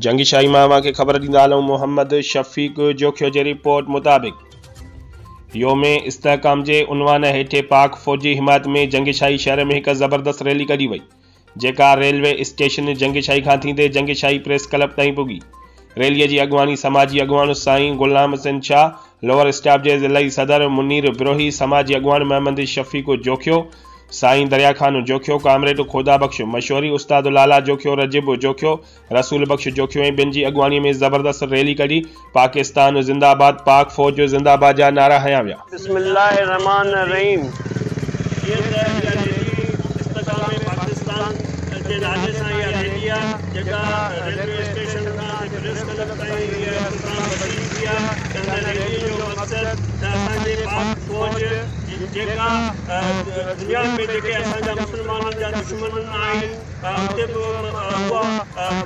جنگي شاهي مان اوهان کي خبر ڏيندا هلون محمد شفيق جوکيو جي رپورٽ مطابق يوم استحڪام جي عنوان هيٺ پاڪ فوجي حمايت ۾ جنگي شاهي شهر ۾ هڪ زبردست ريلي ڪڍي وئي جيڪا ريلوي اسٽيشن جنگي شاهي کان ٿيندي جنگي شاهي پريس ڪلب تائين پڳي. ريلي جي اڳواڻي سماجي اڳواڻ سائين غلام حسين شاهه، لوئر اسٽاف جي ضلعي صدر منير بروهي، سماجي اڳواڻ محمد شفيق جوکيو، سائين دريا خان جوکيو، ڪامريڊ خدا بخش مشوري، استاد لالا جوکيو، رجب جوکيو، رسول بخش جوکيو ۽ ٻين جي اڳواڻي ۾ زبردست ريلي ڪڍي پاڪستان زنده آباد، پاڪ فوج زنده آباد جا نعرا هنيا ويا. بسم الله الرحمٰن الرحيم. جيئن ته اها ريلي استحڪام پاڪستان جي نالي سان اها ريلي آهي جيڪا ريلوي اسٽيشن کان ۽ پريس ڪلب تائين اها اختتام پذير ٿي آهي ته هن ريلي جو مقصد ته اسان جي پاڪ فوج جيڪا دنيا ۾ جيڪي اسان جا مسلمانن جا دشمنن آهن اتي به اها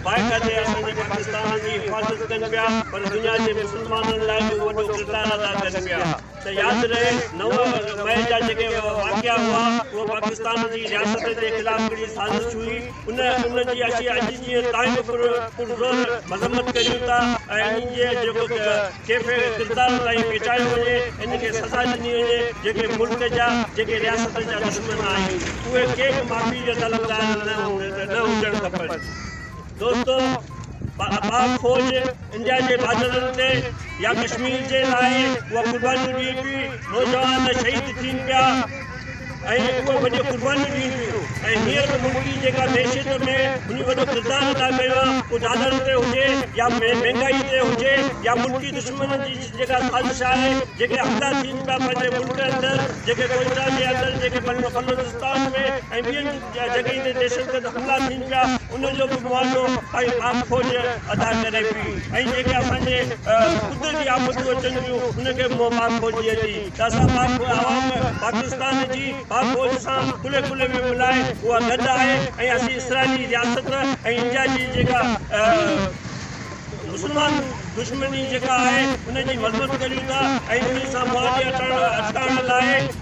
باقاعدي اسان جي پاڪستان جي حفاظت ڪن پيا پر دنيا جي مسلمانن لاء به وڏو ڪردار ادا ڪن پيا ته ياد رهي 9 مئي جا جيڪي واقعا هئا اهو پاڪستان جي رياست جي خلاف هڪڙي سازش هئي ان ان جي اسين اڄ ڏينهن تائين به پرزور مذمت ڪريون ٿا ۽ انهن جي جيڪو ڪيفي ڪردار تائين پهچايو وڃي ان کي سزا ڏني وڃي جيڪي ملڪ جا جيڪي رياست جا دشمن آهن اهي ڪي به معافي جا طلبگار نه هجڻ کپن دوستو پاڪ فوج انڊيا جي بارڊرن تي يا ڪشمير جي لاء اها قربانيون ڏئي پئي نوجوان شهيد ٿين پيا ۽ اهي وڏيون قربانيون ڏين پيون ۽ هينئر به ملڪي جيڪا معيشت ۾ هن وڏو ڪردار ادا ڪيو آهي اهو ڊالر تي هجي يا مهنگائي تي هجي يا ملڪي دشمنن جي جيڪا سازش آهي جيڪي حملا ٿين پيا پنهنجي ملڪ اندر جيڪي ڪوئيٽا جي اندر جيڪي بلوچستان ۾ ۽ ٻين جڳهين تي دهشتگرد حملا ٿين پيا ان جو به معاوضو پنهنجي پاڪ فوج ادا ڪري پئي ۽ جيڪي اسان جي قدرتي آفتون اچن پيون ان کي به منهن پاڪ فوج ڏئي ٿي ته اسان پاڪ عوام پاڪستان جي پاڪ فوج سان ڪلهي ڪلهي ۾ ملائي اها گڏ آهي ۽ اسين اسرائيلي رياست ۽ انڊيا جي جيڪا مسلمان دشمني جيڪا آهي ان جي مذمت ڪريون ٿا ۽ انهي سان معاهدي اٽڪائڻ لاء.